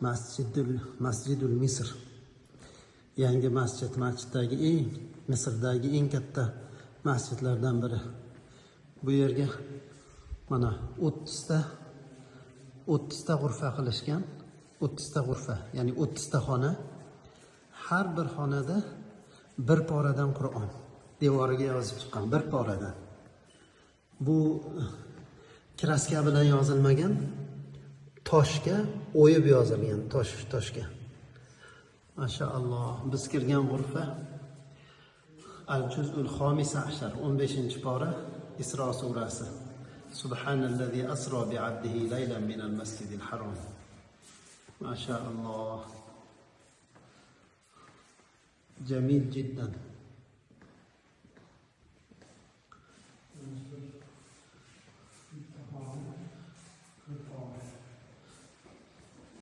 Masjidul Misr. Yangi masjid, masjiddagi eng Misrdagi eng katta masjidlardan biri. Bu yerga mana 30 ta g'urfa qilishgan. 30 ta g'urfa, ya'ni 30 ta xona. Har bir xonada bir poradan Qur'on devoriga yozib chiqqan, bir poradan. Bu kraska bilan yozilmagan, toshga o'yib yozilgan, toshga. Mashaalloh, biz kirgan g'urfa Al-Juz'ul Xomis ashar, 15-pora, Isro surasi. Subhanallazi asro bi 'abdihi laylan minal masjidil harom. Mashaalloh. Jamil jiddan.